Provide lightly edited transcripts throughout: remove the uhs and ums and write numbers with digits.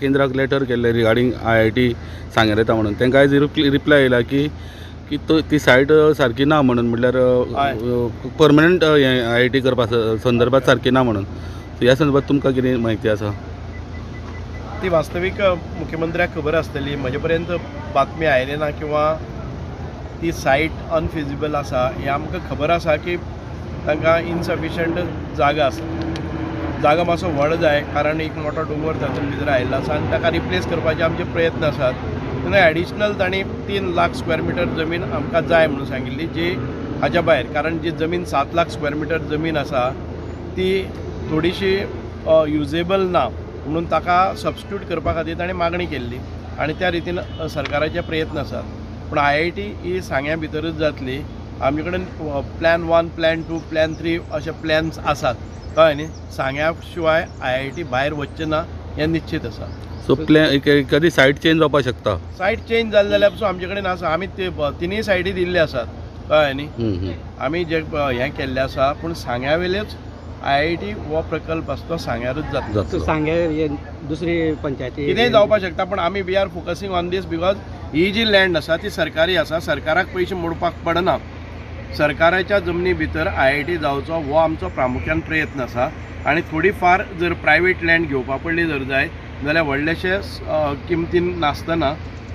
केंद्राक letter केल्ले regarding IIT सांग्यार येता म्हणून, तांकां आयज रिप्लाय येयला की ती सायट सारकी ना म्हणून, म्हटल्यार परमनंट IIT करपा संदर्भात सारकी ना म्हणून. ह्या संदर्भात तुमकां कितें म्हायती आसा? ती वास्तवीक मुख्यमंत्र्याक खबर आसतली. म्हजे पर्यंत बातमी आयली ना किंवा ती सायट अनफिजिबल आसा हें आमकां खबर आसा की तांकां इनसफिशंट जागा आसा. जागा मातसो व्हड जाय कारण एक मोठो दोंगर तातूंत भितर आयिल्लो आसा आनी ताका रिप्लेस करपाचे आमचे प्रयत्न आसात. तेन्ना एडिशनल तांणी 3 लाख स्क्वेअर मिटर जमीन आमकां जाय म्हणून सांगिल्ली, जी हाज्या भायर, कारण जी जमीन 7 लाख स्क्वेअर मिटर जमीन आसा ती थोडीशी युजेबल ना म्हणून ताका सबस्टिट्यूट करपा खातीर ताणें मागणी केल्ली आनी त्या रितीन सरकाराचे प्रयत्न आसात. पूण IIT ही सांग्या भितरूच जातली. आमचे कडेन प्लॅन 1, प्लॅन 2, प्लॅन 3 अशे प्लॅन्स आसात, कळ्ळें न्ही. सांग्या शिवाय IIT भायर वचचें ना हें निश्चीत आसा. सो प्लॅन कधी सायट चेंज जावपाक शकता? सायट चेंज जाली जाल्यार पसून आमचे कडेन आसा. आमी तिनूय सायटी दिल्ली आसात, कळ्ळें न्ही. आमी जे हें केल्लें आसा, पूण सांग्या वयलेच IIT हो प्रकल्प आसा तो सांग्यारूच जातलो. सांग्यार दुसरी पंचायती कितेंय जावपाक शकता, पूण आमी we are focusing on this because ही जी लँड आसा ती सरकारी आसा, सरकाराक पयशे मोडपाक पडना. सरकाराच्या जमनी भितर IIT जावचो हो आमचो प्रामुख्यान प्रयत्न आसा. आनी थोडी फार जर प्रायवेट लँड घेवपा पडली जर जाय जाल्यार व्हडलेशे किमतीन नासतना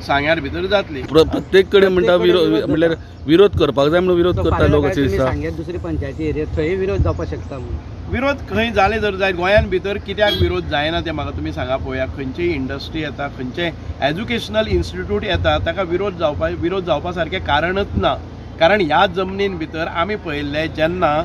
सांग्यार भितर जातली. प्रत्येक कडेन म्हणटा म्हणल्यार विरोध करपाक जाय म्हणून विरोध करता लोक अशें दिसता. सांग्यार दुसरी पंचायती एरिया थंय विरोध जावपाक शकता म्हणून. विरोध खंय जाले जर जाय गोंयान भितर कित्याक विरोध जायना तें म्हाका तुमी सांगा पळोवया. खंयची इंडस्ट्री येता, खंयचे एज्युकेशनल इन्स्टिट्यूट येता ताका विरोध जावपा सारकें कारणच ना. कारण ह्या जमनीन भितर आमी पळयल्लें जेन्ना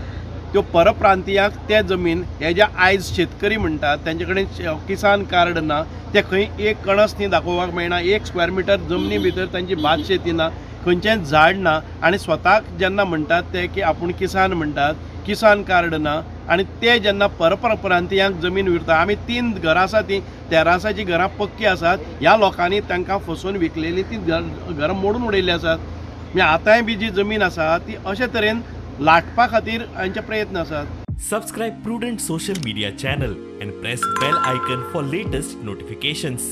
त्यो परप्रांतीयांक ते जमीन हे जे आयज शेतकरी म्हणटात तेंचे कडेन किसान कार्ड ना, ते खंय एक कणस न्ही दाखोवपाक मेळना, 1 स्क्वेअर मिटर जमनी भितर तांची भात शेती ना, खंयचेंच झाड ना. आनी स्वताक जेन्ना म्हणटात ते की आपूण किसान म्हणटात, किसान कार्ड ना, आनी ते जेन्ना परप्रांतीयांक जमीन विरता. आमी 3 घरां आसा ती तेरासाची घरां पक्की आसात, ह्या लोकांनी तांकां फसोवन विकलेली ती घरां मोडून उडयल्ली आसात. म्हणजे आतांय बी जी जमीन आसा ती अशे तरेन लाटपा खातीर हांचे प्रयत्न आसात. Subscribe Prudent social media channel and press bell icon for latest notifications.